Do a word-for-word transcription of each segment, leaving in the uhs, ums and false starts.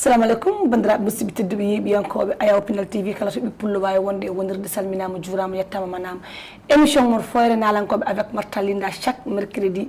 Assalamu aleykum, banndiraaɓe musidɓe tedduɓe, yeeɓiyankooɓe Ayaw Pinal T V, kala to ɓiɓɓe pullo waawi wonde e wondirde, salminaama, juuraama, yettaama, manaama. Émission mon Fooyre Naalankooɓe avec Martha Linda, chaque mercredi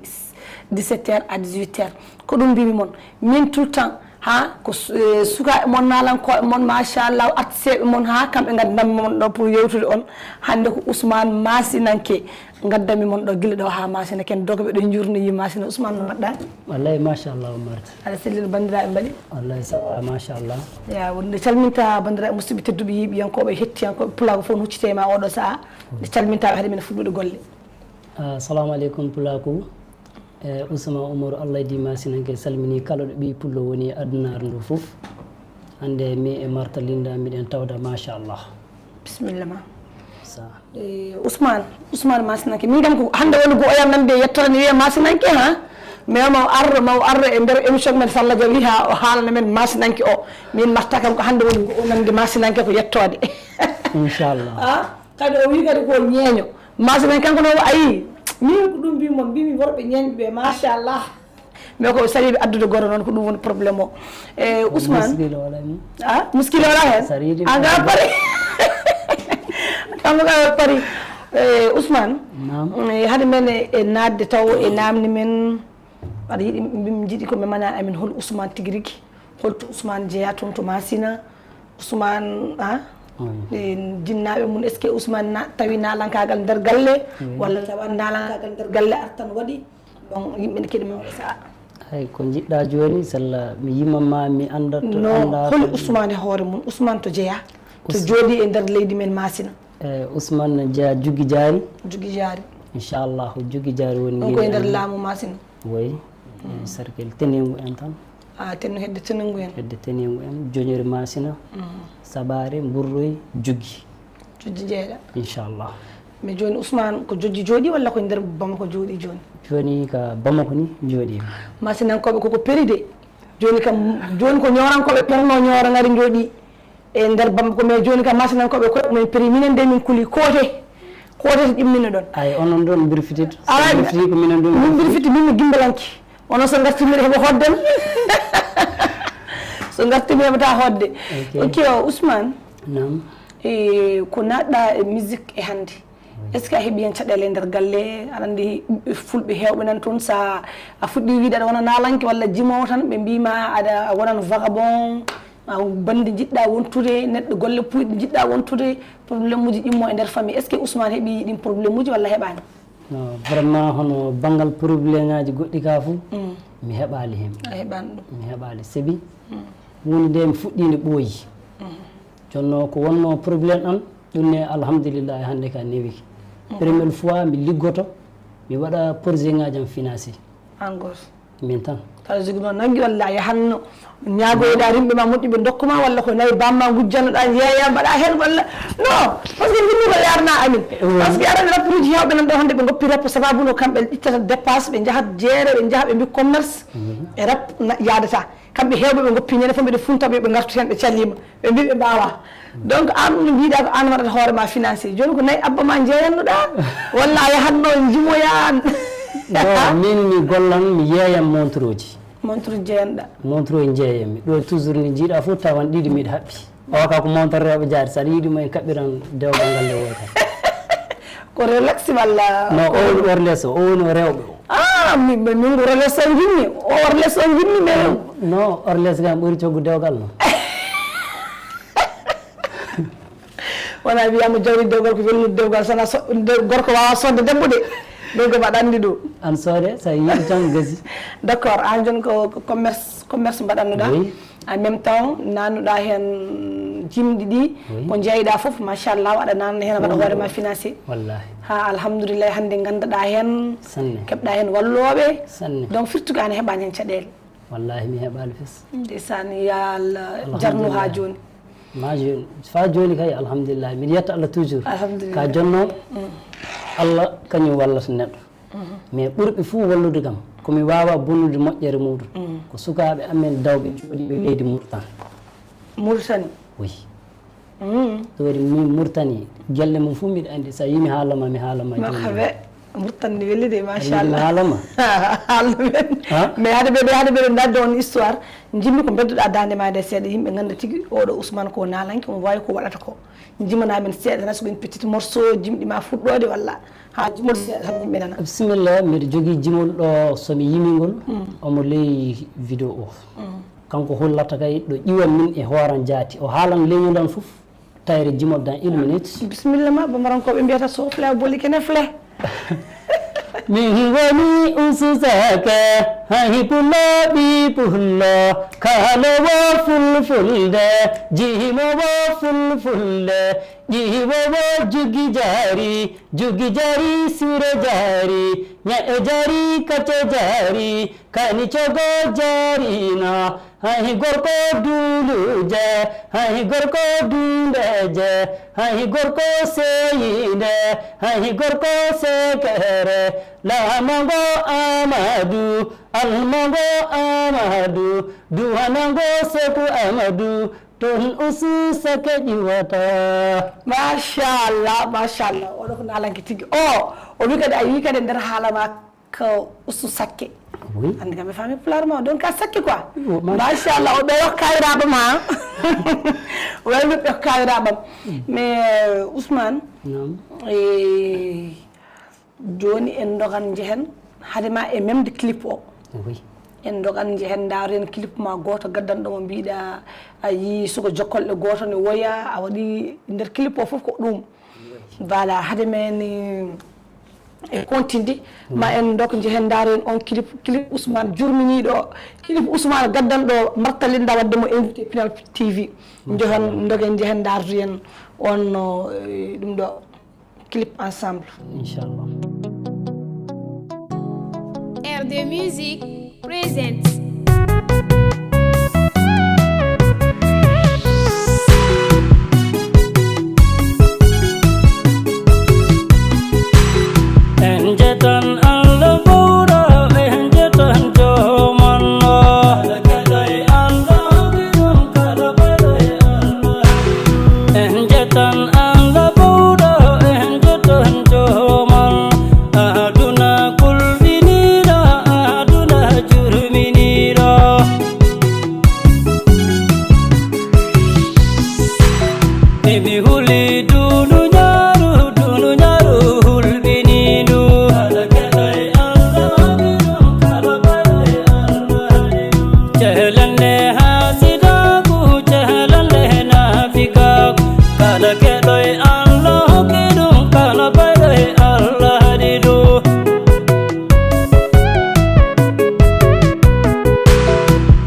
dix-sept heures à dix-huit heures. Ko ɗum mbimi mon, min tout le temps, ha ko su- eh, sukaaɓe mon naalankooɓe mon, machallah, artisteeɓe mon, ha kamɓe ngaddanmi mon ɗo pour yewtude on. Hannde ko Ousmane Masinanke. Ngaddanmi mon ɗo gila ɗo ha Masina, ken doga ɓe ɗo njurno yi Masina. Ousmane, no mbaɗɗa? Wallay, machallah, Martha. Aɗa sellino, banndiraaɓe mbaɗi? Wallay, ça va, machallah. Ya, wonde calminta banndiraaɓe musidɓe tedduɓe, yeeɓiyankooɓe, hettiyankooɓe Pulaagu fof no huccite ma oɗo saha. Nde calminta ɓe haade men fuɗɗude golle. Assalamu aleykum, Pulaaku. E Ousmane Oumar, Allah di Masinanke, salmini kala ɗo ɓiy pullo woni e addunaare ndu fof. Hannde mi e Martha Linda miɗen tawda, machallah. Bisimilla ma. Sa. Eh, Ousmane, Ousmane Masinanke. Min kam ko hannde woni ko oyan nande yettoore ne wiya Masinanke, ha? Mais maw arro, maw arro e nder émission men, so Allah jaɓi, ha o haalana men Masinanke o. Min Martha kam ko hannde woni ko o nande Masinanke ko yettoode. Inchallah. Ha? Kadi o wi kadi ko ñeeño. Masinanke kanko no o ayi. Min ko ɗum mbi mon, mbimi worɓe ñeeñɓe ɓe, machallah. Mais ko sariiɓe addude goro noon, ko ɗum woni problème o. E Ousmane. Muskil wala ni. Ah, muskil wala hen? Sariiɗi. An ga pari. An ga pari. E Ousmane. Naam. E hade men e, e naatde taw e naamni men. Aɗa yiɗi, min jiɗi ko ɓe mana amin hol Ousmane tigi rigi. Holto Ousmane jeeya toon to Masina? Ousmane, ah? Oui. E jinnaaɓe mum, est-ce que Ousmane na, tawi naalankaagal nder galle? Oui. Walla tawa naalankaagal nder galle artan waɗi? Bon, yimɓe ne keɗi mawɗo sa'a. Ay, ko jiɗɗa jooni, sella mi yima ma, mi annda to no annda holi to Ousmane e hoore mum? Ousmane to jeeya, to Ous- jooɗi e nder leydi men Masina. E Ousmane ne jeeya Juggi Jaari. Juggi Jaari. Inchallah, Juggi Jaari woni ɗum ko e nder laamu Masina. Oui. Mm. Cercle Teningu en tan. A, tennu hedde Teningu en. Hedde Teningu en, Joñori Masina, mm, Sabaare, Mburroy, Juggi. Jojji jeeɗa. Inchallah. Mais jooni Ousmane ko Jojji jooɗi walla ko nder Bamako jooɗi jooni? Jooni ka Bamako ni jooɗi. Masinankooɓe koko peri de. Jooni kam, jooni ko ñoorankooɓe perno ñoora ngari jooɗi e nder Bamako, mais jooni kam Masinankooɓe koye mumen peri. Minen de min kuli koote. Koote to ƴimmino ɗon. Ay, onon ɗon mbirfitit. Ala, mbirfiti ko minen ɗon min mbirfiti, min mi gimbalanki. Onon so ngartimi heɓa hoddem. So ngartimi heɓata hodde. Ok. Ok, o Ousmane. Naam. E, ko naatɗa e musique e hannde. Est-ce que a heɓi heen caɗeele e nder galle? Aɗa anndi fulɓe heewɓe nan toon, so a fuɗɗi wiide aɗa wona naalanke walla jimoowo tan, ɓe mbiima aɗa, a wonan vagabond, a bannde njiɗɗa wontude, neɗɗo golle puyɗe njiɗɗa wontude, problème uji ƴimmo e nder famille. Est-ce que Ousmane heɓi ɗin problème uji walla heɓaani? No, vraiment, hono banngal problème ŋaaji goɗɗi ka fof, mm, mi heɓaali heen. A heɓaani ɗum? Mi heɓaali, sabi, mm, woni nde mi fuɗɗiinde ɓooyi. Mm. Jonno ko wonno problème am, ɗum ne, alhamdulillahi, hannde ka newiki. Mm. Première fois mi liggoto, mi waɗa projet ŋaaji am financé. An gooto? Min tan. Kala jogi noon nanngi walla a yahanno ñaagoyoɗa rimɓe ma moƴƴuɓe ndokku ma, walla ko nayi bamma ngujjannoɗa yeeya mbaɗa heen walla? Non, parce que jinni ko yarna amin. Eh, oui. Parce que aɗa anndi rapperuji heewɓe nan ɗo hannde ɓe ngoppi rap sababu no kamɓe ittata dépasse, ɓe njahat jeere, ɓe njaha ɓe mbi commerce. Mhm. E rap na-, yaadata. Kamɓe heewɓe ɓe ngoppi ñande fof mbiɗa funta ɓe, ɓe ngartu heen ɓe calima. Ɓe mbi ɓe mbaawa. Donc, an no mbiɗa ko an waɗata hoore ma financé. Jooni ko nayi abba ma jeeyannoɗa? Walla a yahatno jimoya an? Non, min mi gollan, mi yeeyan montroji. Montroji jeeyanɗa? Montroji jeeyanmi. Ɗo toujours ni jiiɗa fof tawan ɗiɗi miɗa haɓɓi. O ka ko montre rewɓe jaari, so aɗa yiɗi mo en kaɓɓiran dewgal ngal nde woota. Ko Rolex walla? Non, o woni Orleso, o woni o rewɓe o. Ah, mi, mi, min ko Roleso jinmi. O Orleso jinmi, mais non, Orleso kam ɓuri coggu dewgal non. Wona wiyama jawdi dewgal ko welnude dewgal, sana so, de, gorko wawa sodde debbo de. Ɗum ko mbaɗa anndi ɗum. An soode, so a yiɗi tan gasi. D'accord, an jooni ko, ko commerce, commerce mbaɗannoɗa. Oui. En même temps, nannuɗa heen jimɗi ɗi, oui, ko jeyɗa fof, machallah, aɗa nanna heen, mbaɗa hoore ma financé. Wallahi. Ha, alhamdulillah, hannde ngannduɗa heen, sanne, keɓɗa heen wallooɓe. Sanne. Donc, firti ko an heɓani heen caɗeele. Wallahi, mi heɓaali fes. Ndeysaan, ya Allah, jarnu ha jooni. Ma jooni, fa jooni kay, alhamdulillah. Miɗo yetta Allah toujours. Alhamdulillah. Ka jonno, mm, Allah kañum wallata neɗɗo. Mhm. Mais ɓurɓe fof wallude kam, ko mi wawa bonnude moƴƴere muɗum. Mm. Ko sukaaɓe amen dawɓe jooɗiiɓe leydi Mauritanie. Mauritanie? Oui. Mm. Ɗum waɗi min Mauritanie, gelle mum fof miɗo anndi. So a yii mi haalama, mi haalama jooni. Marhaba. Murtan ne weli de, machallah. Haalama. Haalno men. Mais hade ɓe, hade ɓe ɗo dadde on histoire, jimmi ko bedduɗa dande ma nde seeɗa, yimɓe ganda tigi oɗo Ousmane ko nalanke, omo wawi ko waɗata ko. Jimana men seeɗa tan, so une petite morceau, jimɗi ma fuɗɗode walla ha jimol seeɗa tan yimɓe nana. Bisimilla, mbiɗa jogii jimol ɗo, so mi yimi ngol, omo ley vidéo o. Kanko hollata kay ɗo ƴiwan min e hooran jaati. O haalan leñol an fof, tayre jimol dans une minute. Bisimilla ma, Bamarankoɓe mbiyata so fle a boli kene fle. Min woni Usu Sake, hay pullo ɓi pullo, kaalowo fulfulde, jimowo fulfulde, ƴiwowo jugi jaari, jugi jaari, sure jaari, ña'e jaari, kace jaari, kani cogo jaarino. Hay gorko duuluje, hay gorko duundeje, hay gorko seeyinde, hay gorko sekere. Laamango Amadu, almango Amadu, duwanango Seku Amadu, toon Usu Sake ƴiwata. Machallah, machallah. Oɗo ko naalanke tigi. O, o wi kadi, a yii kadi e nder haala ma ko Usu Sakke. Oui. Andi kam mi faami pulaar ma, donc a sakke quoi. Oh, ma- Machallah, o ɓe yok kayraɓe ma. O ɓe yok kayraɓe. Mais, euh, Ousmane, Naam. Eh, jooni en ndogan njehen, hade ma e même de clip o. Oui. En ndogan njehen, ndaaro en clip ma gooto gaddanɗo mo mbiɗa, a yii suka jokkolɗe gooto ne woya, a waɗi nder clip o fof ko ɗum. Voilà, hade men, eh, e continde, ma en ndok njehen ndaaro en on clip, clip Ousmane jurminiiɗo, clip Ousmane gaddanɗo Marta Linda wadde mo invité Pinal T V. Njohen, ndogen njehen ndaardu en on, no, eh, ɗum ɗo. Clip ensemble. Inchallah. R D Music presents. En jetan Allah bowɗo, en jetan jomanno. Kala keɗoy Allah, ɗum kala bayɗoy Allah. En jetan Allah bowɗo, en jetan joman. Aduna kulɓiniiɗo, aduna jurminiiɗo. Emi huli duniyaaru, duniyaaru hulɓiniindu. Kala keɗoy Allah, ɗum kala bayɗoy Allah. Cehlande haasidaagu, cehlande naafikaagu, kala keɗoy Allah hokki ɗum, kala bayɗoy Allah haɗi ɗum.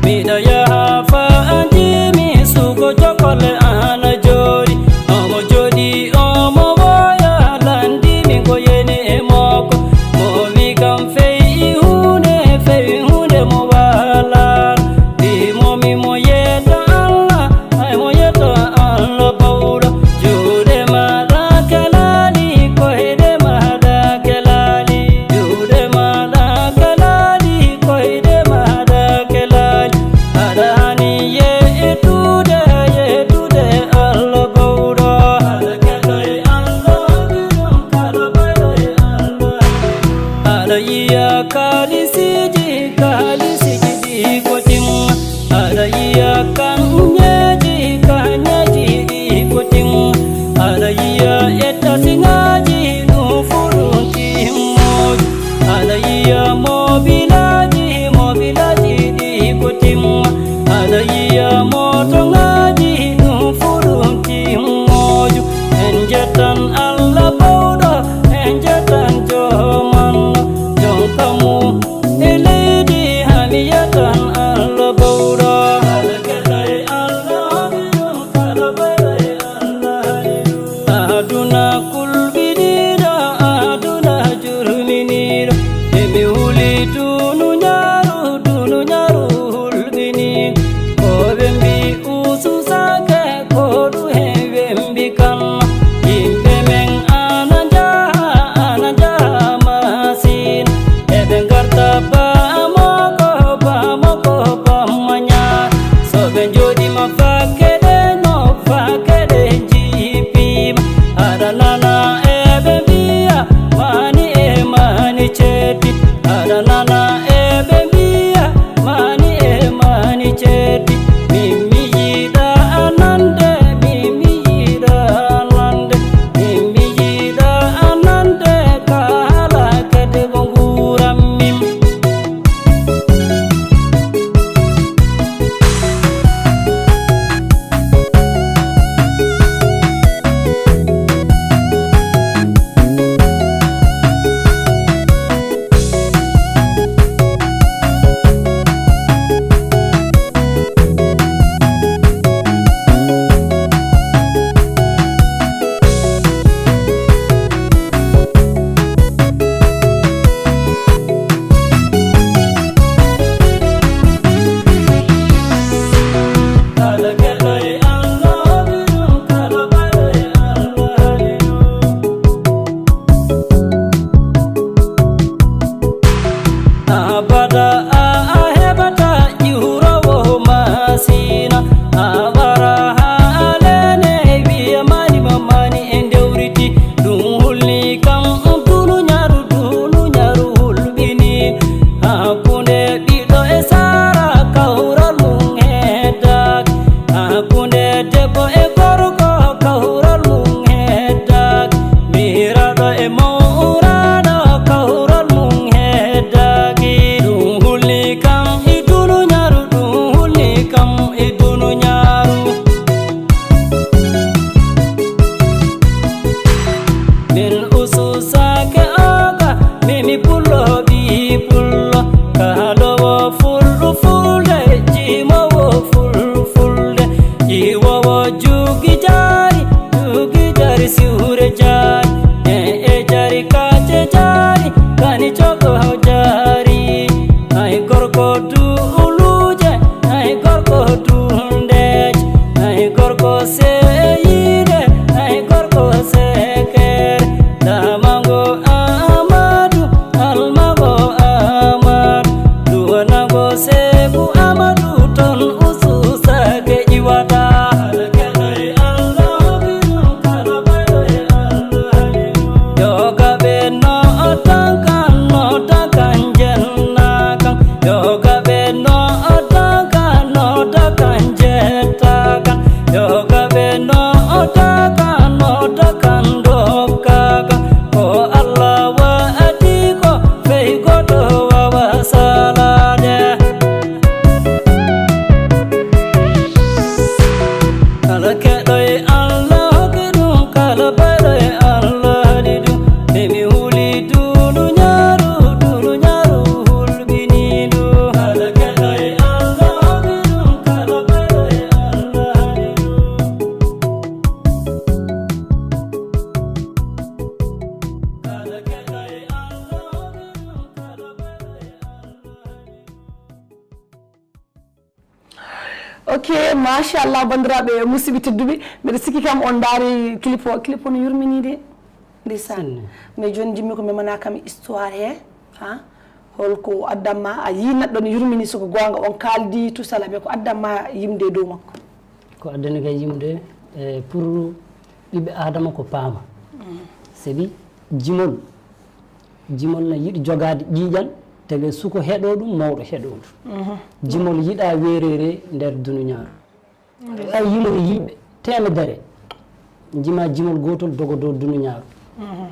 Miɗo yaha faa anndi mi suko jokole ana jooɗi. Omo jooɗi, omo woya, lanndi mi ko yeni e makko. Mo wi kam fey huunde, fey huunde mo wala. Wi mo mi mo yetta Allah, ay mo yetta Allah bawɗo. Juuɗe maaɗa kelaali, koyɗe maaɗa kelaali. Juuɗe maaɗa kelaali, koyɗe maaɗa kelaali. Aɗa hani yeetude, yeetude Allah bawɗo. Aɗa keɗoy Allah, kala bayɗoy Allah. Aɗa yiya kaalisiiji, kaalisiiji ɗi ko timma. Aɗa yiya kañeeji, kañeeji ɗi ko timma. Aɗa yiya ettasiŋaaji, ɗum fuu ɗum timmooji. Aɗa yiya mobilaaji, mobilaaji ɗi ko timma. Aɗa yiya motoŋaaji, ɗum fuu ɗum timmooju. En njettan Allah bawɗo, en njettan joomanno. Jonka mum e leydi, haa mi yettan Allah bawɗo. Kala keɗoy Ko duuluje, hay gorko duulndeeje, hay gorko seeyiide, hay gorko seekeere. Daamango Aamadu, almango Aamadu, duwanango Seeku Aamadu, toon usuusake ƴiwata. Yo gaɓe no tankan, no tankan jenna kan. Yo gaɓe no tankan, no tankan jetta kan. Yo gaɓe no tankan, no tankan dokka kan. Ko Allah waɗi ko, fey gooto wawa salaade. Kala keɗo e Allah hokki ɗum, kala bayɗo e Allah haɗi ɗum. Emi huli duniyaaru, duniyaaru hulɓini ɗum. Kala keɗo e Allah hokki ɗum, kala bayɗo e Allah haɗi ɗum. Kala keɗo e Allah hokki ɗum, kala bayɗo e Allah haɗi ɗum. Ok, machallah, banndiraaɓe musidɓe tedduɓe, mbeɗa sikki kam on ndaari clip o. Clip o no yurmini de, ndeysaan. Sinno. Mais jooni njimmi ko memana kam histoire he, ha? Holko addamma, a yii neɗɗo no yurmini, soko goonga on kaaldi, tout ça là, mais ko addamma yimde e dow makko? Ko addani kay yimde, e, pour ɓiɓɓe Aadama ko paama. Mm. Sabi jimol, jimol na yiɗi jogaade ƴiiƴan, tawee suko heɗoo ɗum, mawɗo heɗoo ɗum. Mhm. Jimol yiɗaa weereere nder duniyaaru. Mhm. Hay yimre yimɓe teemedere, njima jimol gootol dogodoo duniyaaru. Mhm.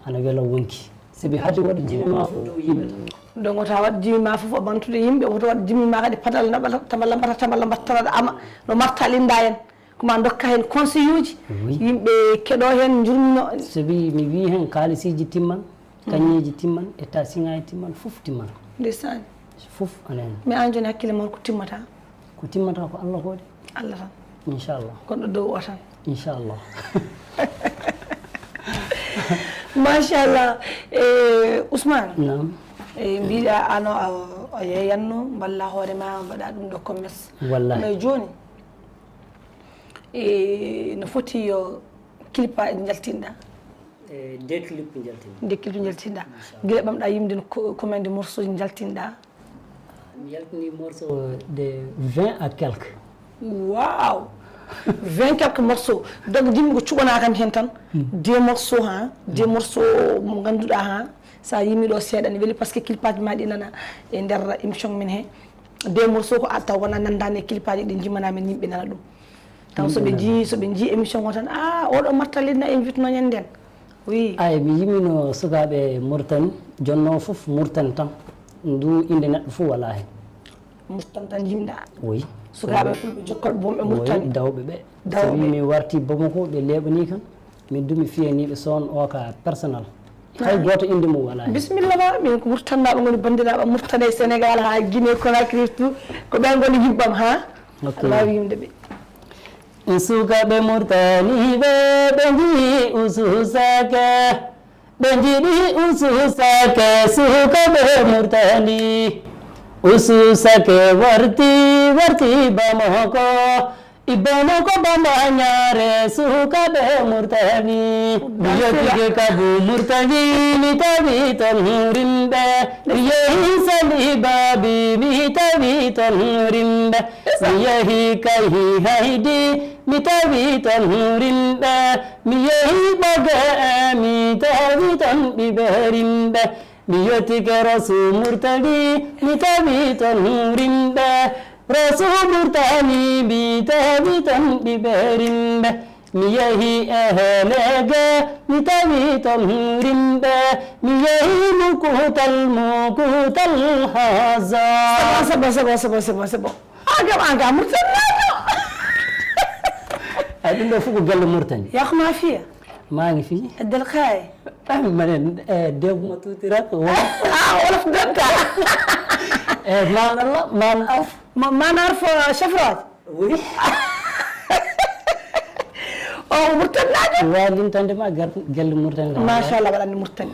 Ana wela wonki. Sabi hade waɗa jimi ma fof dow yimɓe tan. Donc, ta waɗ jimi ma fof o ɓamtude yimɓe, woto waɗ jimi ma kadi padal naɓata, tamala mbaɗa, tamala mbaɗa, ama no marta linda en. Ko ma dokka heen conseil uji, oui, yimɓe keɗo heen, njurmino. Sabi mi wii heen kaalisiji timman, mhm, kañeeji timman, état siŋaaji timman, fof timman. Ndeysaan. Fof ana heen. Mais aan jooni hakkille ma ko timmata? Ko timmata ko Allah ko de. Allah tan. Inchallah. Gonɗo dow o tan. Inchallah. Machallah. E, Ousmane. Naam. E, mbiɗa ano a, a yeeyanno, mballa hoore ma, mbaɗa ɗum ɗo commerce. Wallahi. Mais jooni, e, no foti yo clip aji njaltinɗa? E, deux clip njaltinɗa. Deux clip njaltinɗa. Inchallah. Gila ɓamɗa yimde no ko-, combien de morceau njaltinɗa? Mi yaltini morceau de vingt à quelque. Wow! Vingt quelque morceaux. Donc, jimmi ko cuɓana kam heen tan. Hmm. Deux morceaux, ha? Deux, hmm, morceaux mo ngannduɗaa, ha? Sa yimi ɗo seeɗa ne weli, parce que clip aji ma ɗi nana e nder émission men he. Deux morceaux ko a taw wona nanndaani e clip aji ɗi jimmana men yimɓe nana ɗum. Taw so ɓe njii, so ɓe njii émission o tan, "Ah, oɗo Martalina invite no ñande nden." Oui. Ay, mi yimino sukaaɓe Mauritanie, jonno fof Mauritanie tan. Ndu innde neɗɗo fof wala hen. Mauritanie tan yimɗa. Oui. Sukaaɓe fulɓe jokkoɓe boom ɓe Mauritanie. Oui, dawɓe ɓe. Dawɓe. Sabi mi warti Bamako, ɓe leeɓani kan. Min du mi fiyaniiɓe son o ka personnel. Hay gooto innde mum wala hen. Bisimilla ma, min ko Mauritanie naaɓe ngoni banndiraaɓe Mauritanie e Sénégal haa Guinée Conakry tout. Ko ɓen ngoni yimɓam, ha? Ok. Aɗa waawi yimde ɓe. Sukaaɓe Murtani ɓe, ɓe njii Usu Sake. Ɓe njiɗi Usu Sake, sukaaɓe Murtani. Usu Sake warti, warti Bamako. I Bamako Bamba Ñaare, sukaaɓe Murtani. Mi yettike Kabu Murtani, mi tawi ton rimɓe. Mi yehi Salibabi, mi tawi ton rimɓe. Mi yehi Kayhi Haydi, mi tawi ton rimɓe. Mi yehi Ɓage, mi tawi ton ɓiɓɓe rimɓe. Mi yettike Rasu Murtani, mi tawi ton rimɓe. Rasu Murtani, mi tawi ton ɓiɓɓe rimɓe. Mi yehi e Helege, mi tawi ton rimɓe. Mi yehi Mukutal, Mukutal Haza. C'est bon, c'est bon, c'est bon, c'est bon, c'est bon, c'est bon. Ah, kam an ka Murtani naajo. Ay, ɗum ɗo fof ko galle Murtani. Yak ma fiya. Maa ngi fii. Addal Kaay. Ah, mane, eh, dewma tuuti rek. Ah, wolof danta. Eh, maanaam la, maanaam. Ma-, maanaam fo chauffeur. Oui. O Murtani naajo. Waaw, lintande ma gar-, galle Murtani. Machallah, waɗande Murtani.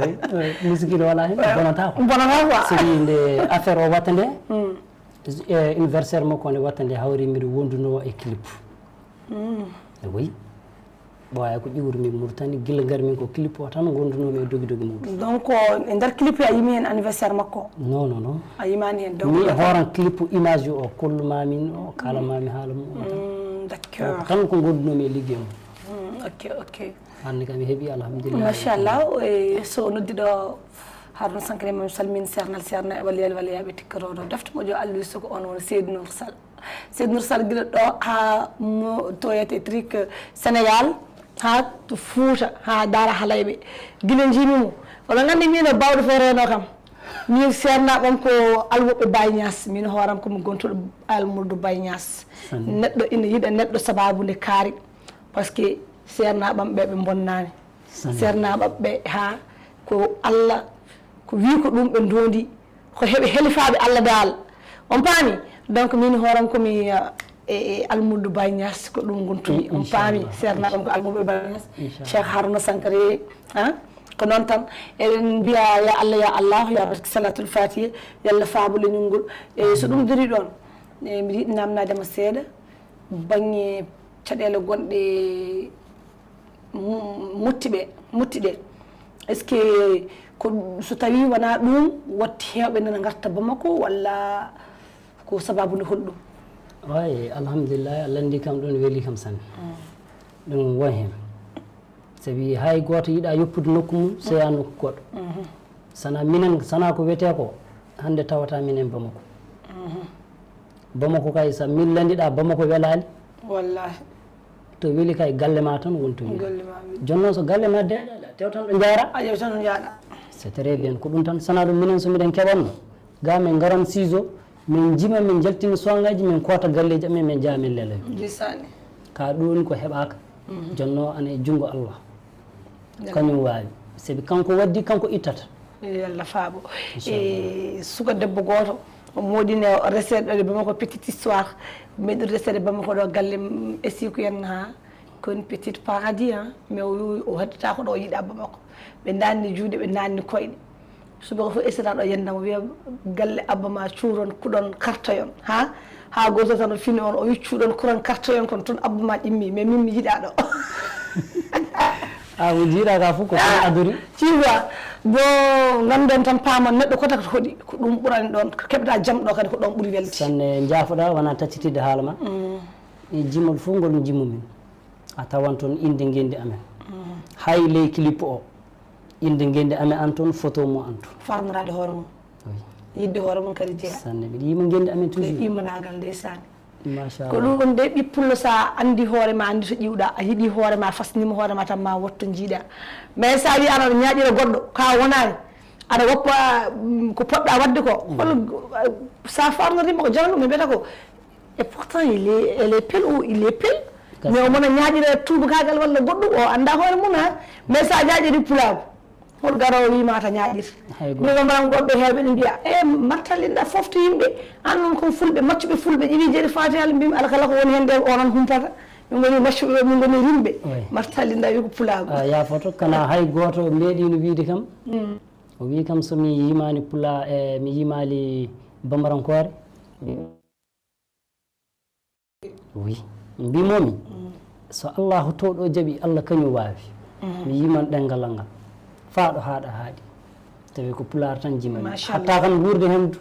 Oui, oui. Musique ne wala hen, bonata quoi. Bonata quoi. Sabi nde affaire o watta nde, eh, anniversaire makko nde watta nde hawri mbiɗo wonduno e clip. Oui. Ɓooya ko ƴuwri min Mauritanie, gila ngar min ko clip o tan gondunoomi e dogi dogi mum. Donc, e nder clip a yimi hen anniversaire makko? Non, non, non. A yimani hen, donc. Mi hooran clip image o, kolluma min o, kalamami haala mum o tan. Mm, d'accord. Donc, tan ko gondunoomi e liggey mum. Mm, ok, ok. Hannde kam mi heɓi, alhamdulillah. Machallah, e so noddiɗo Haruna Sankare, min salmin sernal serna e waliyaali waliyaaɓe tikkotoɗo defte moƴƴo Aliou Sow, ko on woni Seydou Nour Sall. Seydou Nour Sall gila ɗo ha mo to wiyete Tric Sénégal, ha to Fouta, ha Dara Halayɓe. Gila jimi mo. Oɗon nganndi min o bawɗo fof reno kam. Min sernaɓam ko alwoɓe Baye Niass, min hooram ko mi gontuɗo almurdo Baye Niass. Neɗɗo ina yiɗa neɗɗo sababu nde kaari. Parce que sernaɓam ɓe ɓe bonnani. Sani. Sernaɓam ɓe ha ko Allah, ko wi ko ɗum ɓe ndondi, ko heɓe helifaɓe Allah dal. On paami? Donc min hooram ko mi, eh, e, e almuddo Baye Niass ko ɗum gontumi. On paami? Inchallah. Sernaɓam ko almuddo Baye Niass. Inchallah. Cheikh Harouna Sankare, ha? Ko noon tan. Eɗen mbiya ya Allah, ya Allah, ya barke Salatul Fatiha, yalla faabo leñol ngol. E so ɗum duri ɗon, e mbiɗa yiɗi namnadema seeɗa, bannge caɗeele gonɗe mu-, mutti ɓe, mutti ɗe. Est-ce que ko so tawi wona ɗum watti hewɓe nana garta Bamako, walla ko sababu nde holɗum? Wayi, alhamdulillah, Allah anndi kam ɗum weli kam sanne. Ɗum won hen. Sabi hay gooto yiɗa yoppude nokku mum, so yaha nokku goɗɗo. Sana minen, sana ko wiyetee ko, hannde tawata minen Bamako. Bamako kay, so min landiɗa Bamako welaali. Wallahi. To weli kay, galle ma tan woni to weli. Galle ma weli. Jooni noon so galle ma deeƴaali, a tewtan ɗo jaara. A yewtan ɗo jaaɗa. C'est très bien, ko ɗum tan. Sana ɗum minen so miɗen keɓanno, ga min ngaran siiso, min jima, min jaltina soŋaaji, min koota galleeji amen, min njaha min leloya. Ndeysaan. Ka ɗum woni ko heɓaaka. Jooni noon ana e junngo Allah. Kañum waawi. Sabi kanko waddi, kanko ittata. Yo Allah faabo. Inchallah. E suka debbo gooto, o moɗi ne o reseede ɗo e Bamako, petite histoire. Meɗi reseede Bamako ɗo galle, mm, e siku en ha. Ko une petite paradis, hein. Mais o wi o heddata ko ɗo o yiɗa Bamako. Ɓe nanni juuɗe, ɓe nanni koyɗe. Subaka fof esiraɗo yandam o wiya galle Abba ma cuuron kuɗon kartoyon. Ha? Ha goto tan o fini on, o wi cuuɗon kuran kartoyon kon, toon Abba ma ɗimmi, mais min mi yiɗa ɗo. A, mo jiiɗa ka fof ko ɗum adori. Tu vois, bon, ngannden tan paamon neɗɗo kota ko hoɗi, ko ɗum ɓurani ɗon, ko keɓata jam ɗo kadi ko ɗon ɓuri welde. Sanne, jaafoɗa, wona taccitidde haala ma. Mm. E jimol fof ngol jimmumin. A tawan toon innde ngenndi amen. Mm. Hay ley clip o, Innde ngenndi amen an toon, photo mum an toon. Farnoraade hoore mum. Wi. Yiɗde hoore mum kadi jeyaa. Sanne, mbiɗa yiima ngenndi amen toujours. Immanagal ndeysaan. Machallah. Ko ɗum ɗon de, ɓiɓɓe pullo, so a anndi hoore ma, anndi to ƴiwɗa, a yiɗi hoore ma, fasnima hoore ma tan, ma wotto njiiɗa. Mais so a wi aɗa ñaaƴira goɗɗo, ka wonaani, aɗa woppa, mm, ko poɗɗa waɗde ko, hol, sa farnorima ko janano, ɓe mbiyata ko, et pourtant, il est, elle est pelle ou il est pelle. Mais o mona ñaaƴira tuubakaagal walla goɗɗum, o annda hoore mum, ha. Mais sa ñaaƴiri pulaagu, hol garoowo wiima ta ñaaƴir? Hay gooto. Min ko mbaɗan goɗɗo heewɓe ne mbiya, "E, martalinɗa fof to yimɓe. An noon ko fulɓe, maccuɓe fulɓe, ƴeewi jeeri faati Yalla mbimi, ala kala ko woni heen nde onon humpata." Min ngoni maccuɓe, min ngoni rimɓe. Oui. Martalinɗa wi ko pulaagu. A yaafoto, kana hay gooto meeɗiino wiide kam. Mm. O wi kam so mi yimaani pula, e, mi yimaali bambarankoore. Wi, mbimomi, so Allahu towɗo jaɓi, Allah kañum waawi. Mi yiman ɗengal ngal. Faaɗo haaɗa haaɗi. Tawi ko pulaar tan jimani. Machallah. Hatta kan wuurde hen du.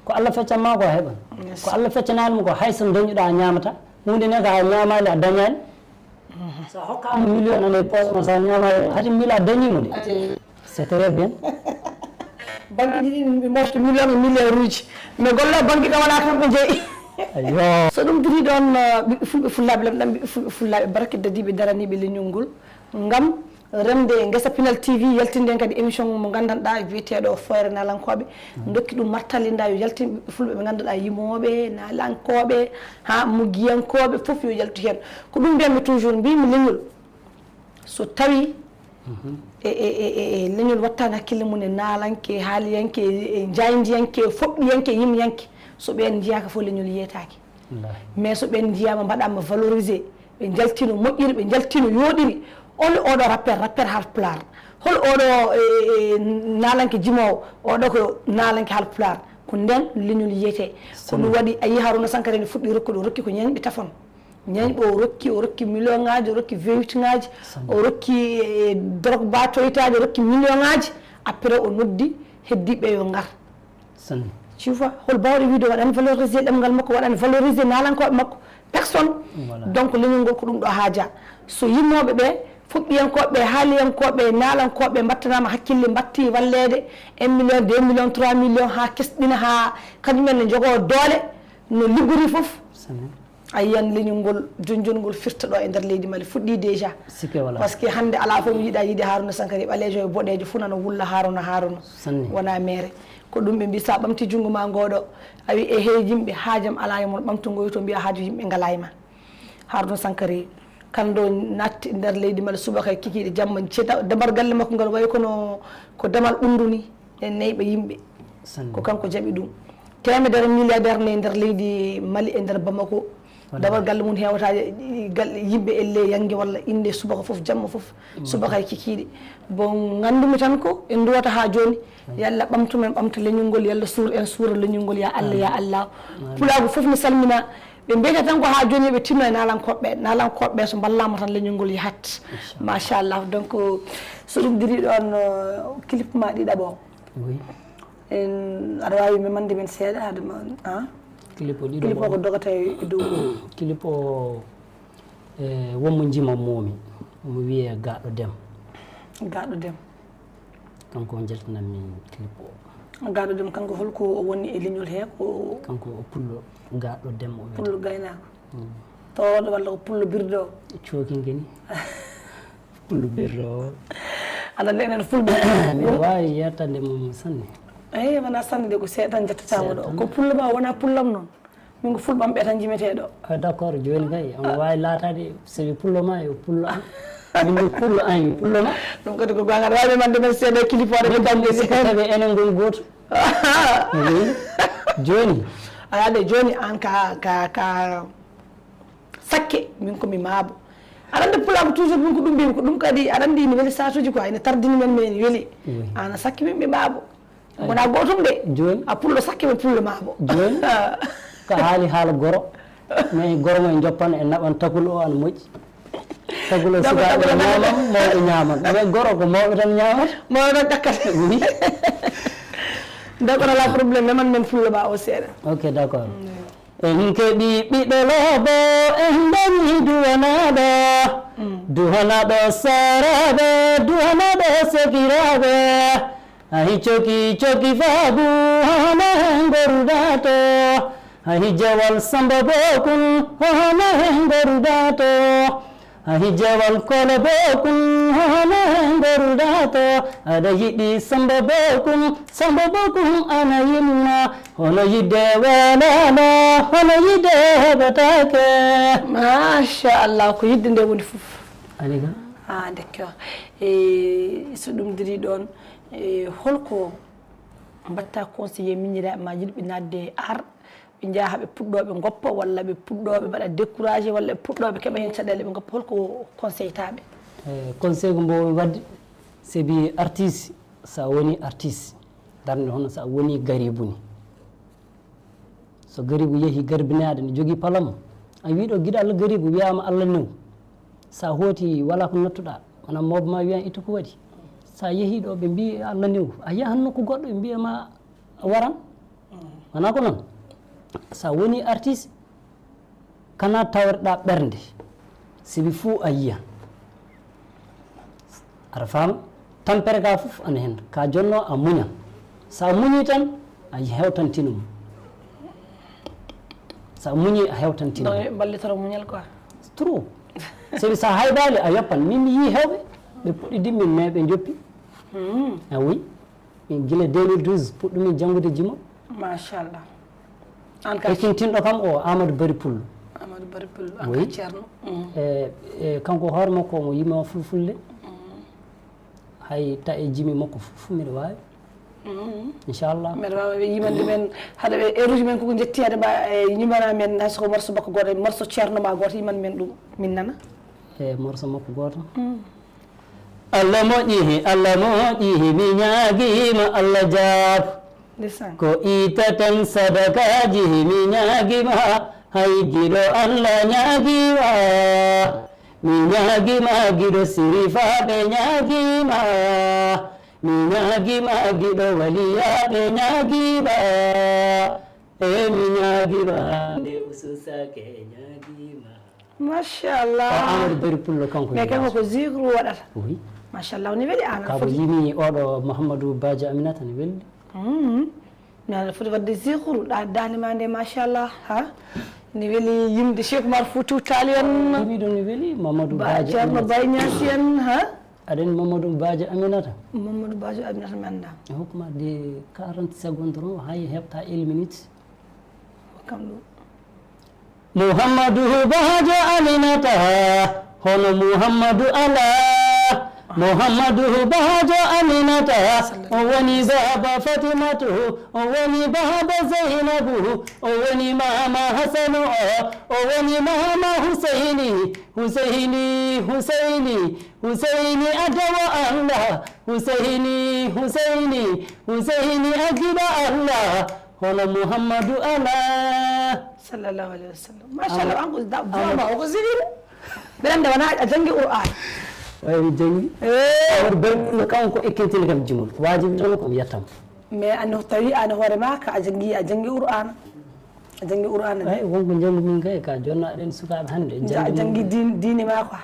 Ko Allah feccan ma ko a heɓan. Yes. Ko Allah feccanaali ma ko, hay so dañuɗa a ñaamata. Huunde ne ko a ñaamaali a dañaali. So a hokkaama million nana e poche ma, so a ñaamaali, hati mila dañi mo de. Ate. C'est très bien. Banque ɗiɗi ɗi mofta million e milliard uji. Mais golla banque ka wala kamɓe jeeyi. Ayyo. So ɗum duri ɗon, uh, ɓiɓɓe fulɓe fullaaɓe lamɗam, ɓiɓɓe fulɓe fullaaɓe barke dadiiɓe daraniiɓe leñol ngol. Ngam remde ngesa Pinal T V yaltinde kadi émission mo nganndanɗaa wiyeteeɗo Fooyre Naalankooɓe. Dokki ɗum martalinda yo yaltin ɓiɓɓe fulɓe ɓe ngannduɗaa yimooɓe, naalankooɓe, ha muggiyankooɓe fof yo yaltu heen. Ko ɗum mbiyatmi toujours, mbiymi leñol. So tawi e, e, e, e, e leñol wattaani hakkille mum e naalanke, e haaliyanke, e, e jaayndiyanke, e foɓɓiyanke, e yimyanke, so ɓeen njiyaaka fof leñol yeetaaki. Wallaahi. Mais so ɓeen njiyaama, mbaɗaama valorisé, ɓe njaltino moƴƴiri, ɓe njaltino yooɗiri, hol oɗo rappeur, rappeur Haalpulaar, hol oɗo, e, e, e, naalanke jimoowo, oɗo ko naalanke Haalpulaar, ko ndeen leñol yiyetee. Ko ɗum waɗi a yii Harouna Sankara ene fuɗɗi rokkude, o rokki ko ñeeñɓe tafon. Ñeeñɓe o rokki, o rokki million ŋaaji, o rokki V huit ŋaaji, o rokki, e, Drogba toytaaji, o rokki million ŋaaji. Après o noddi heddiiɓe yo ngar. Sanne. Tu vois, hol baawɗo wiide waɗani valoriser ɗemngal makko, waɗani valoriser naalankooɓe makko? Personne. Voilà. Donc leñol ngol ko ɗum ɗo haaja. So yimooɓe ɓe, fuɗɗiyankooɓe, haaliyankooɓe, naalankooɓe mbattanaama hakkille, mbatti walleede un million, deux millions, trois millions, haa kesɗina, haa kañum en ne njogoo doole no liggori fof. Sanne. A yiyan leñol ngol, jonjol ngol firta ɗo e nder leydi Mali, fuɗɗi déjà. Sikke wala. Parce que hannde alaa fof mi yiɗa yiide Harouna Sankara, ɓaleejo e boɗeejo fof nana wulla Harouna, Harouna. Sanne. Wona meere. Ko ɗum ɓe mbi, sa ɓamti junngo ma ngooɗo, a wi, "E hey yimɓe, haajam alaa e mon, ɓamtu ngoy to mbiya haaju yimɓe ngalaa e ma." Harouna Sankara, kanndo natti nder leydi Mali subaka e kikiiɗe, jamma ceta, dabar galle makko ngal wayi kono ko damal ɓunndu ni. En neyɓe yimɓe. Sanne. Ko kanko jaɓi ɗum. Teemedere milliardaire ne e nder leydi Mali, e nder Bamako. Wallaahi. Dabar galle mum heewata, galle yimɓe elle yannge walla innde subaka fof, jamma fof, subaka e kikiiɗe. Bon, nganndumi tan ko en nduwata haa jooni. Wallaahi. Yalla ɓamtu men, ɓamta leñol ngol, yalla suur en, suura leñol ngol, ya Allah, ya Allah. Amiin. Pulaagu fof mi salmina. Ɓe mbiyata tan ko haa jooni ɓe tinno e naalankooɓe ɓe. Naalankooɓe ɓe so mballaama tan leñol ngol yahat. Inchallah. Machallah. Donc, so ɗum diri ɗoon, uh, clip ma ɗiɗaɓo. Oui. En, aɗa waawi memande men seeɗa, hade ma, ah? Clip o ɗiɗo. Clip o ko dogata e dow. Clip o, e, wonmo njima moomi. Omo wiyee Gaaɗo Dem. Gaaɗo Dem. Kanko o jaltinanmi clip o. Gaaɗo Dem, kanko holko o woni e leñol he? Ko kanko o pullo Gaaɗo Dem o wiyata. Pullo gaynaako. Mm. Towɗo walla ko pullo birdo? Cooki ngeni. Pullo birdo. Aɗa anndi enen fulɓe. Mi waawi yettande mum sanne. Eyi, wona sanne de, ko seeɗa tan jettataamo ɗo. Seeɗa tan. Ko pullo ma, wona pullam noon. Min ko fulɓam ɓe tan jimetee ɗo. Ah, d'accord, jooni kay, omo waawi laataade, sabi pullo ma yo pullo am. Min ko pullo an, yo pullo ma. Ɗum kadi ko goonga, aɗa waawi memande men seeɗa e clip o, aɗa min kam ɓe sikka tawi enen ngoni gooto. Oui. Jooni. Alaa de, jooni aan ka, ka, ka sakke, min ko mi maabo. Aɗa anndi pulaagu toujours min ko ɗum mbiymi, ko ɗum kadi aɗa anndi ina weli saatuuji quoi, ina tardini men, mais ina weli. Oui. Aan a sakke min, mi maabo. Wona gootum de. Jooni. A pullo sakke, mi pullo maabo. Jooni. Ka haali haala goro. Mais goro mo en njoppan, en naɓan takul o ana moƴƴi. Takul o sukaaɓe ñaaman, mawɓe ñaaman. Mais goro ko mawɓe tan ñaamata. Mawɓe tan ƴakkata. Oui. Donc, on a la problème, meman men pullo ma o seeɗa. Ok, d'accord. Mm. En keɓi ɓiɗɗo loobo, en dañi duwanaaɗo. Mm. Duwanaaɗo saaraaɓe, duwanaaɗo sekiraaɓe. Ahi coki, coki faabu, hono hen goruɗaa to. Ahi jawal Samba Bokum, hono hen goruɗaa to. Ahi jawal Kole Bokum, hono hen goruɗaa to. Aɗa yiɗi Samba Bokum, Samba Bokum ana yinna. Hono yidde welana, hono yidde heɓataake. Machallah, ko yidde nde woni fof. Ani ga? Ah, d'accord. E so ɗum diri ɗon, e holko mbatta conseiller miñiraaɓe ma yiɗɓe naatde e art, ɓe njaha ɓe puɗɗoo ɓe ngoppa, walla ɓe puɗɗoo ɓe mbaɗa découragé, walla ɓe puɗɗoo ɓe keɓa heen caɗeele ɓe ngoppa, holko conseil taɓe? E conseil ko mbo waɗde, sabi artiste, so a woni artiste, darnde hono so a woni garibu ni. So garibu yehi garbinaade, ne jogii palam, a wii ɗo giɗo Allah garibu, wiyaama Allah new. So a hooti, wala ko nattuɗaa, wona mooba ma wiyan ittu ko waɗi. So a yehi ɗo, ɓe mbii Allah new, a yahan nokku goɗɗo, ɓe mbiya ma a waran. Wona ko noon? So a woni artiste, kana tawreɗaa ɓernde, sibi fuu a yiyan. Aɗa faama? Tampere ka fof ana heen. Ka jonno a muñan. So a muñii tan, a hewtantina mo. So a muñii, a hewtantina mo. Donc, ballitoro muñal quoi. Trop. Sabi so a haybaali, a yoppan. Min mi yii heewɓe, ɓe puɗɗidi min, mais ɓe njoppi. Hmm. A oui. Min gila deux mille douze puɗɗumi janngude jimo. Machallah. An ka Ekkintinɗo kam o Amadou Bari Pullo. Amadou Bari Pullo, an Oui. ka Ceerno. Mm. E, e, kanko hoore makko omo yima fulfulde. Mm. Hay ta e jimi makko fof mbiɗa waawi. Mm. Inchallah. Mbeɗa waawi yimande men, haɗa ɓe eruji men koko njetti, haɗa mba e yimana men, hay soko morso makko gooto, morso Ceerno ma gooto, yiman men ɗum, min nana. E morso makko gooto. Mm. Allah moƴƴi, Allah moƴƴi, mi ñaagiima, Allah jaab. Ndeysaan. Ko itta tan sadakaaji, mi ñaagiima, hay giɗo Allah ñaagiima. Mi ñaagiima, giɗo sirifaaɓe ñaagiima. Mi ñaagiima, giɗo waliyaaɓe ñaagiima. E mi ñaagiima, nde ususake ñaagiima. Machallah. O Amadou Bari Pullo kanko Mais kanko ko zikru waɗata. Oui. Machallah, ne weli an. Ka ko yimi oɗo Mouhamadou Badio Aminata ne weli. Mm. Mi aɗa foti waɗde zikru, ɗa dani ma nde, machallah, ha? Ne weli yimde Cheikh Oumar Foutiyou Tall en. Yimi ɗum ne weli, Mamadou Ba Badio Thierno Aminata. Baye Niass en, ha? Aɗen Mamadou Badio Aminata. Mamadou Badio Aminata mi annda. E hokku ma de quarante secondes ron, hay heɓta une minute. Hokkam ɗum. Muhammadu Bajo Aminata, hono Muhammadu alaa. Muhammadu Bajo Aminata, o woni baaba Fatimatu, o woni baaba Zeynabu, o woni maama Hasanu o, o woni maama Huseyni, Huseyni, Huseyni, Huseyni a dewo Allah, Huseyni, Huseyni, Huseyni a giɗo Allah, hono Muhammadu alaa. Sallallahu alayhi wa sallam. Machallah, an ko da- vraiment o ko zikiru. Mbeɗa annda wona a janngi Qur'an. Way mi janngi. Eh. Awar ber no kanko ekkintin kam jimol. Ko waajibi tan ko mi yettam. Mais an no tawi an hoore ma ka a janngi, a janngi Qur'an. A janngi Qur'an. Ay, wonko janngu min kay ka jonna ɗen sukaaɓe hannde. Ja- Janngi janngi din- diine ma quoi.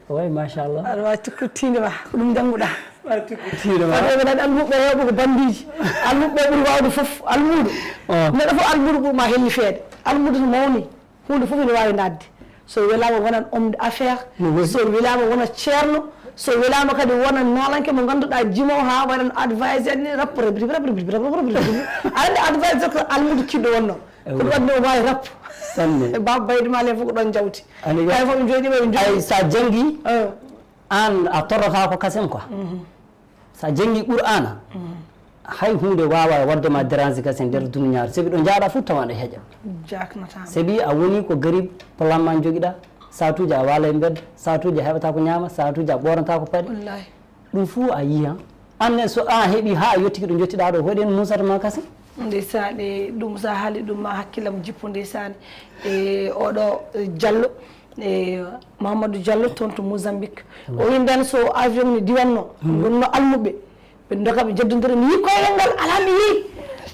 Way machallah. Aɗa wawi tikkude tiinde ma, ko ɗum jannguɗa. Wawi tikkude tiinde ma. Fadde ɓe nani almuɓɓe rewɓe ko bambiiji. Almuɓɓe ɓuri wawde fof, almuudo. Oh. Neɗɗo fof almuudo ɓurma hellifeede. Almuudo so mawni, huunde fof ene wawi nadde. So welama wonan homme d'affaires, No weli. so welama wonan ceerno, so welama kadi wonan noolanke mo ganduɗa jimo ha waɗan advice en ni, rap, rap, rap. Aɗa andi advice ko almuudo kiɗɗo wonno. Ko ɗum waɗi o wawi rap. Sanne. Baba bayde ma le fof ko ɗon jawti. Ani ga- Ay fof ɓe jooɗi ɓe jooɗi. Ay sa janngi, Eh. an a torrata ko kasen quoi. Mhm. Sa janngi Qur'ana, Mhm. hay hunde wawa wadde ma dérange kasen nder duniyaaru. Sabi ɗo jaaɗa fof tawa ɗo heƴa. Jaknata. Sabi a woni ko garib, plan ma jogiɗa, satuji a wala e mbedda, satuji a heɓata ko ñaama, satuji a ɓornata ko paɗe. Wallahi. Ɗum fuu a yiyan. An ne so a heɓi haa a yottiki ɗo njottiɗaa ɗo, hoɗen muusata ma kasen? Ndeysaan, e ɗum so a haali ɗum ma hakkillam jippo ndeysaan. E oɗo, e Diallo, e Mamadou Diallo toon to Mozambique. O wi nden so avion ne diwanno, wonno almuɓɓe, ɓe doga ɓe jeddondira, mi yii koyɗal ngal, alaa mi yii.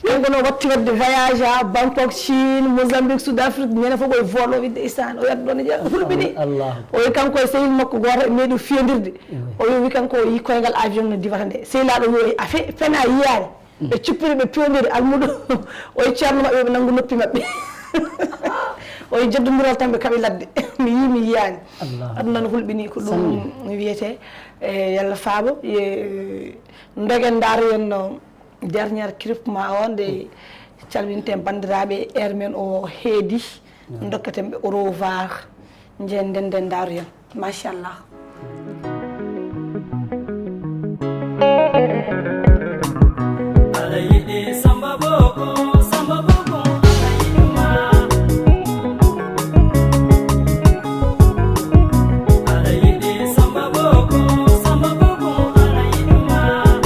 Kanko no watti waɗde voyage ha Bangkok, Chine, Mozambique, Sud Afrique, ñande fof koye vol o wiɗde isaan, o yadda ɗon e ƴeewa, hulɓini. Allah. O wi kanko e sehil makko gooto ɓe meeɗi fiyandirde. Mm. O wi, wi kanko o yi koyngal avion no diwata nde. Sehilaaɗo wi o a fe-, fena yiyaani. Mm. Ɓe cuppiri, ɓe pewndiri almudo. O wi ceerno maɓɓe, ɓe nanngu noppi maɓɓe. O wi joddondiral tan ɓe kaɓi ladde. Mi yi, mi yiyaani. Allah. Aduna no hulɓini ko ɗum. Sanne. Wiyete, e, yalla faabo, ye, ndogen ndaaro yen no. Dernier clip ma o nde calminten banndiraaɓe, heure men o heedi. Dokkaten ɓe au revoir. Njen ndenden ndaaroyen. Machallah. Aɗa yiɗi Samba Boko, Samba Boko, aɗa yiɗi ma. Aɗa yiɗi Samba Boko, Samba Boko, aɗa yiɗi ma.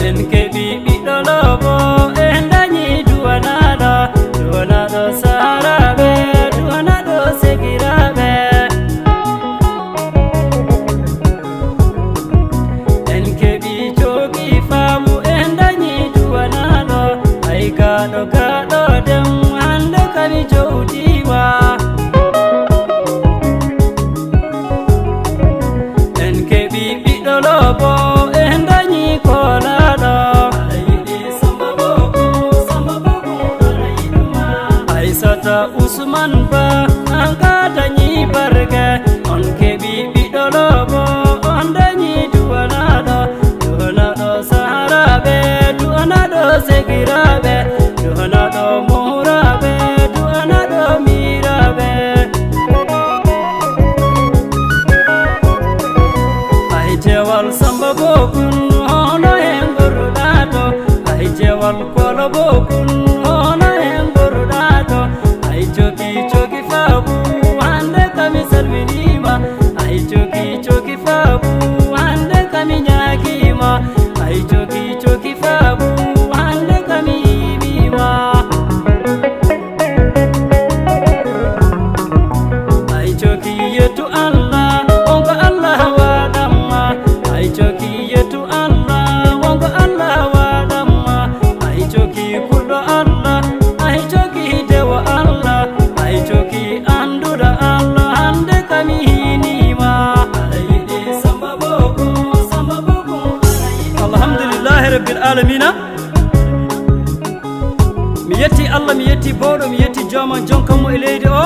En keɓi ɓiɗɗo loobo, en dañi duwanaaɗo, duwanaaɗo saharaaɓe, duwanaaɗo segiraaɓe. En keɓi cooki faamu, en dañi duwanaaɗo, ay gaaɗo, gaaɗo dem, hannde kami jowdiima. En keɓi ɓiɗɗo loobo, en dañi koolaaɗo. Aɗa yiɗi Samba Boko, Samba Boko, aɗa yiɗi ma. Aysata Usman Ba, an ka dañi barke. On keɓi ɓiɗɗo loobo, on dañi duwanaaɗo. Duwanaaɗo saharaaɓe, duwanaaɗo segiraaɓe, duwanaaɗo mooraaɓe, duwanaaɗo miiraaɓe. Ay jeewal Samba Bokun, hono hen gorruɗaa to? Ay jeewal Kolo Bokun, hono hen gorruɗaa to? Ay coki coki faabu, hannde kami salminiima. Ay coki coki faabu, hannde kami ñaagiima. Ay coki coki faabu, hannde kami yiimiima. Ay coki yettu Allah, on ko Allah waɗamma. Ay coki yettu Allah, on ko Allah waɗamma. Ay coki kulɗo Allah, ay coki dewo Allah, ay coki annduɗo Allah, hannde kami hiiniima. Aɗa yiɗi Samba Boko, Samba Boko, aɗa yiɗi. Alhamdulillahi Rabbil Alamina. Mi yetti Allah, mi yetti Bawɗo, mi yetti Jooma, Jonkammo e leydi o.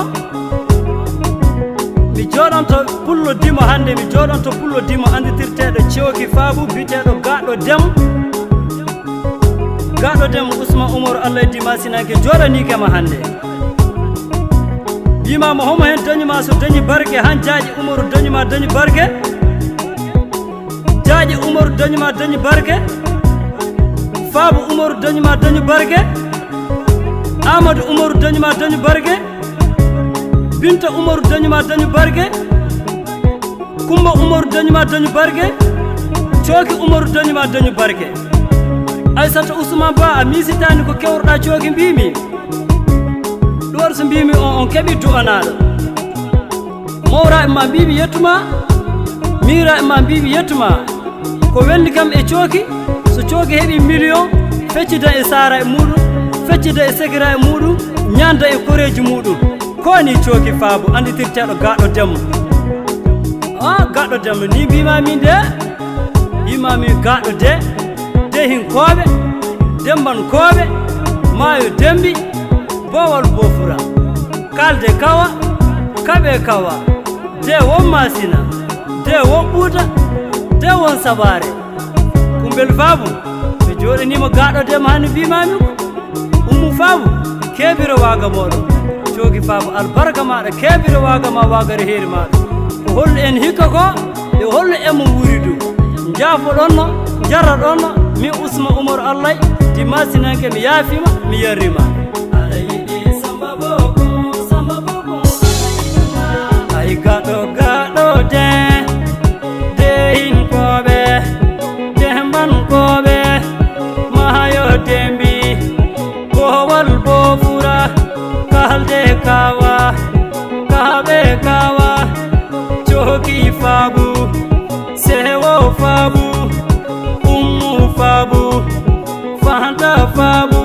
Mi jooɗonto Pullo Dimo hannde, mi jooɗonto Pullo Dimo annditirteeɗo Cooki Faabu, biyeteeɗo Gaaɗo Dem. Gaaɗo Dem, Usman Umaru, Allah e Dimasinanke jooɗaniike ma hannde. Wiimaama homo heen dañi ma so dañi barke, han jaaƴe Umaru dañi ma dañi barke. Jaaƴe Umaru dañi ma dañi barke. Faabu Umaru dañi ma dañi barke. Aamadu Umaru dañi ma dañi barke. Binta Umaru dañi ma dañi barke. Kumba Umaru dañi ma dañi barke. Cooki Umaru dañi ma dañi barke. Aysata Usman Ba, a miisitaani ko kewruɗaa Cooki mbiimi. Ɗum waɗi so mbiimi on, on keɓi du'anaaɗo. Mawraaɓe ma mbiimi yettuma, miiraaɓe ma mbiimi yettuma. Ko welni kam e Cooki, so Cooki heɓi million, feccida e saara e muuɗum, feccida e segira e muuɗum, ñaanda e koreeji muuɗum. Ko ni Cooki Faabu annditirteeɗo Gaaɗo Demmo. Ah, Gaaɗo Demmo ni mbiima min de, mbiima min Gaaɗo de, Dehinkooɓe, Dembankooɓe, Maayo Dembi, Boowal Boofura, Kaalde Kawa, Kaɓe Kawa, de won Maasina, de won Ɓuuta, de won Sabaare. Kumbel Faabu, mi jooɗaniima Gaaɗo Demmo hannde mbiimaami ko. Ummu Faabu, keebiro waaga mooɗon. Cooki Faabu, albarka maaɗa, keebiro waaga ma, waagare heeri maaɗa. Ko hollu en hikka ko, e hollu en mo wuuri du. Njaafoɗon no, njarraɗon no, min Usma Umaru Allay, Dimasinanke, mi yaafiima, mi yarriima. Aɗa yiɗi Samba Boko, Samba Boko, aɗa yiɗi ma. Ay gaɗo gaɗo de, de hinkooɓe, de mbankooɓe, maayo dembi, boowal boofura, kalde kawa, kaɓe kawa, cooki Faabu, sewo Faabu, ummu Faabu, fanta Faabu,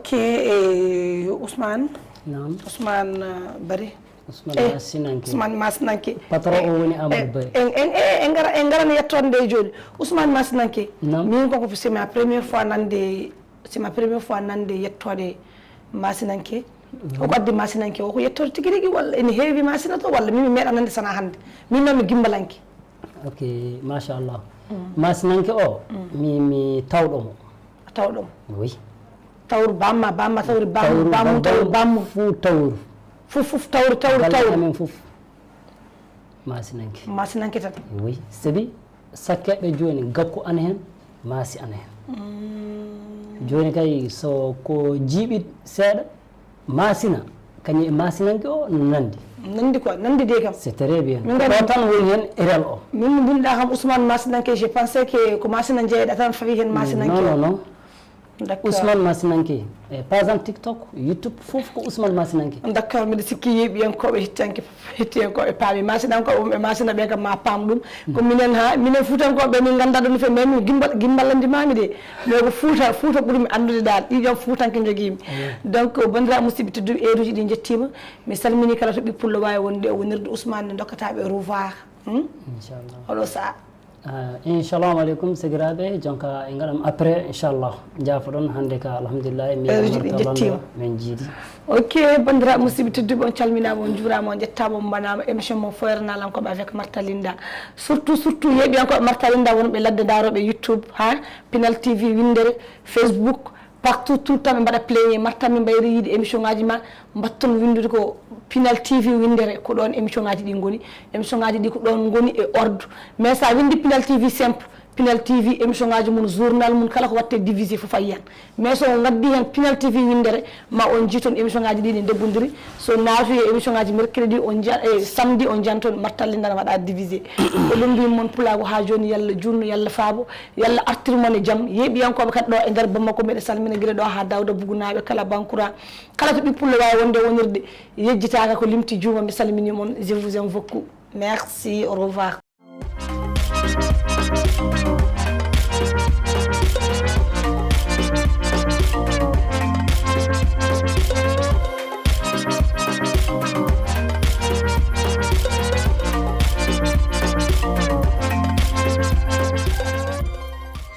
Ke e Ousmane. Naam. Ousmane, uh, Bari. Ousmane Eh, Masinanke. Ousmane Masinanke. Patron o woni Amadou Bari. En, en, en, en ngara, en ngarani yettoode nde jooni. Ousmane Masinanke. Naam. Min koko c'est ma première fois nande, c'est ma première fois nande yettoode Masinanke. Ko ko addi Masinanke o, ko yettoode tigi rigi walla ene heewi Masina to walla min mi meeɗa nande sana hannde. Min noon mi gimbalanke. Ok, machallah. Masinanke o, mi, mi tawɗo mo. A tawɗo mo. Oui. Tawru bamma, bamma tawri bammu, Tawru bammu tawri bammu. Fuu tawru. Fuf, fuf tawri, tawri, Galle tawri. Amen fuf. Masinanke. Masinanke tan. Oui. Sabi sakkeɓe jooni gakku ana heen, maasi ana heen. Jooni kay so ko jiiɓi seeɗa, Masina, kañum e Masinanke o no nandi. Nandi quoi, nandi de kam. C'est très bien. Min Ko gandi tan woni heen erreur o. Min mo mbinɗa kam Ousmane Masinanke, je pensais que ko Masina jeeyɗa tan fawi heen Masinanke Non, o. Non, non. D'accord. Ousmane Masinanke, e page am TikTok, YouTube, fof ko Ousmane Masinanke. D'accord, mbiɗa sikki yeeɓiyankooɓe, hettiyanke, hettiyankooɓe paami. Masinankooɓe wonɓe Masina ɓe kam ma paam ɗum. Ko minen ha, minen Fuutankooɓe min ngannda ɗum no feewi, mais min gimbal, gimballandimaami de. Mais ko Fuuta, Fuuta ɓurmi anndude dal. Ƴiiƴam Fuutanke njogiimi. Donc, banndiraaɓe musidɓe tedduɓe, heeruuji ɗi njettiima. Mi salmini kala to ɓiɓɓe pullo waawi wonde e wonirde Ousmane ne ndokkata ɓe au revoir. Hmm? Inchallah. Oɗo sa'a. Ah, inchallahu aleykum, segiraaɓe, jonka e ngaɗam après, inchallah. Jaafoɗon hannde ka, alhamdulillahi, mi Heeruuji ɗi njettiima. Min jiidi. Ok, banndiraaɓe musidɓe tedduɓe, on calminaama, on njuuraama, on njettaama, on mbanaama. Émission mo Foyre Naalankoɓe avec Martha Linda. Surtout, surtout, yeeɓiyankooɓe Martha Linda wonɓe ladde ndaarooɓe YouTube, ha, Pinal T V winndere, Facebook, partout, tout le temps ɓe mbaɗa plaigner, Martha, min mbayri yiide émission ngaji ma, mbatton winndude ko Pinal T V winndere, ko ɗoon émission ngaji ɗi ngoni. Émission ngaji ɗi ko ɗoon ngoni e ordre. Mais sa winndi Pinal T V simple, Pinal T V émission ngaji mum, journal mum, kala ko watte divisé fof a yiyan. Mais so ngaddi heen Pinal T V winndere, ma on jii toon émission ngaji ɗi ne ndebbondiri. So naati e émission ngaji mercredi, on njiya, e samedi, on njiyan toon Martha Linda na waɗa divisé. Ko lumbin mon pulaagu ha jooni, yalla juutnu, yalla faabo, yalla artir mon e jam. Yeeɓiyankooɓe kadi ɗo e nder Bamako, mbiɗa salmina gila ɗo ha Dawda Bugunaaɓe, kala Bankura, kala to ɓiɓɓe pullo waawi wonde wonirde, yejjitaaka ko limti juuma, mi salmini mon. Je vous aime beaucoup. Merci, au revoir.